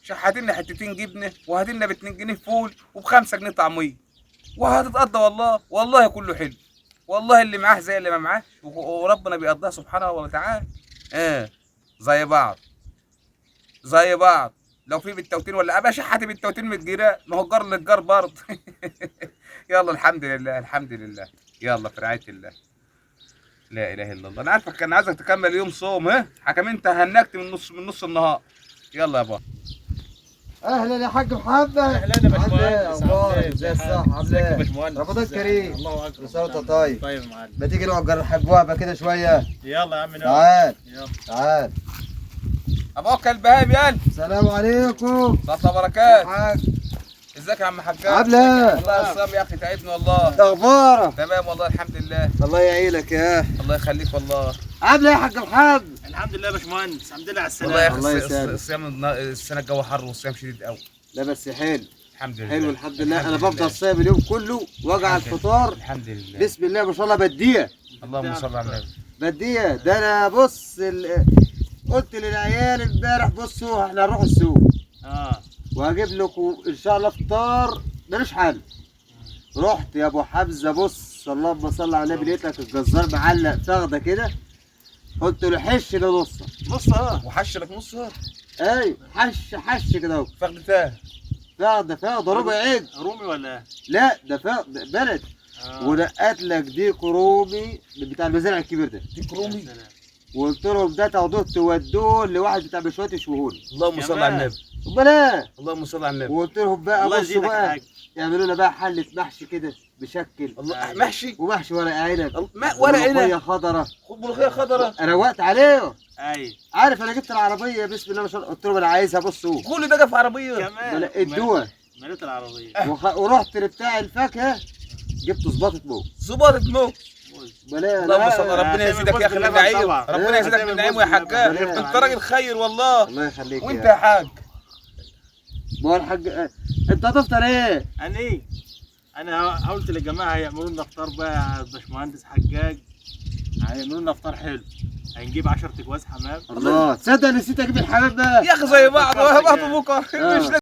شحاتين لنا حتتين جبنه، وهاتلنا لنا ب2 جنيه فول، وب5 جنيه طعميه، وهتتقضى والله. والله كله حلو والله، اللي معاه زي اللي ما معاهش، وربنا بيقضيها سبحانه وتعالى. زي بعض زي بعض. لو في بالتوتين ولا ابقى شحاتي بالتوتين من الجيران، ما هو الجار للجار برضه. يلا الحمد لله الحمد لله، يلا في رعاية الله. لا اله الا الله. انا عارفك كان عايزك تكمل يوم صوم، ها حكم انت هنكت من نص النهار. يلا يا بابا. اهلا يا حاج محمد. اهلا يا باشمهندس. عامل ايه؟ اخبارك؟ ازي الصحة؟ عامل ازيك يا ايه؟ باشمهندس؟ رمضان كريم. الله اكبر. كل سنة وانت طيب. طيب يا معلم. ما تيجي نقعد جنب الحاج وهبه كده شوية؟ يلا يا عم نقعد. تعال يلا. تعال. ابوك البهايم يلا. السلام عليكم. صلاة وبركات. يا حاج. ازيك يا عم حجاج؟ عامل ايه؟ والله الصيام يا اخي تعبني والله. اخبارك؟ تمام والله الحمد لله. الله يعينك يا اخي. الله يخليك والله. عامل ايه يا حاج محمد؟ الحمد لله يا باشمهندس، الحمد لله على السلامة. والله يا اخي الله يسلمك. الصيام السنة الجو حر والصيام شديد قوي. لا بس حلو. الحمد لله. حلو الحمد لله. انا الحمد بفضل لله. صايم اليوم كله واجي على الحمد لله. الفطار. الحمد لله. بسم الله ما شاء الله بديه. اللهم صل على النبي. بديه ده انا بص قلت للعيال امبارح بصوا احنا هنروح السوق. وهجيب لكم ان شاء الله فطار ملوش حل. رحت يا ابو حمزة بص اللهم صل على النبي، لقيت لك الجزار معلق فخده كده، قلت له حش لنصها. نصها؟ وحش لك نصها؟ ايوه حش حش كده اهو. فخدتها؟ فخده ربع عيد. رومي ولا ايه؟ لا ده فخده بلد. ونقت لك ديك رومي بتاع المزارع الكبير ده. ديك رومي؟ وقلت لهم ده تاخدوه تودوه لواحد بتاع مشويات يشوهولي. اللهم صل على النبي. امال ايه؟ اللهم صل على النبي. وقلت لهم بقى الله بصوا يزيدك يا بقى حاج. يعملوا لنا بقى حلة محشي كده بشكل. الله محشي؟ ومحشي ورق عنب. ما ورق عنب. ملوخية خضراء. ملوخية خضراء. روقت عليهم. ايوه. عارف انا جبت العربية بسم الله ما شاء الله، قلت لهم انا عايزها بصوا. كل ده جه في عربية. كمان. ادوها. مليت العربية. ورحت لبتاع الفاكهة جبت زباطة موز. زباطة موز. بلا اللهم صل على ربنا هتعمل يزيدك يا اخي موز من باللبن نعيم. طبعا. ربنا يزيدك من هتعمل نعيمه يا موز باللبن. حجاج. انت راجل خير والله. الله يخليك. وانت يا حاج؟ ما هو الحاج انت هتفطر ايه؟ انا ايه؟ انا قلت للجماعة هيعملوا لنا فطار بقى يا باشمهندس حجاج، هيعملوا لنا فطار حلو. هنجيب 10 اكواز حمام. الله تصدق نسيت اجيب الحمام ده. يا اخي زي بعض. فكرتك بعض يعني. بكره. مش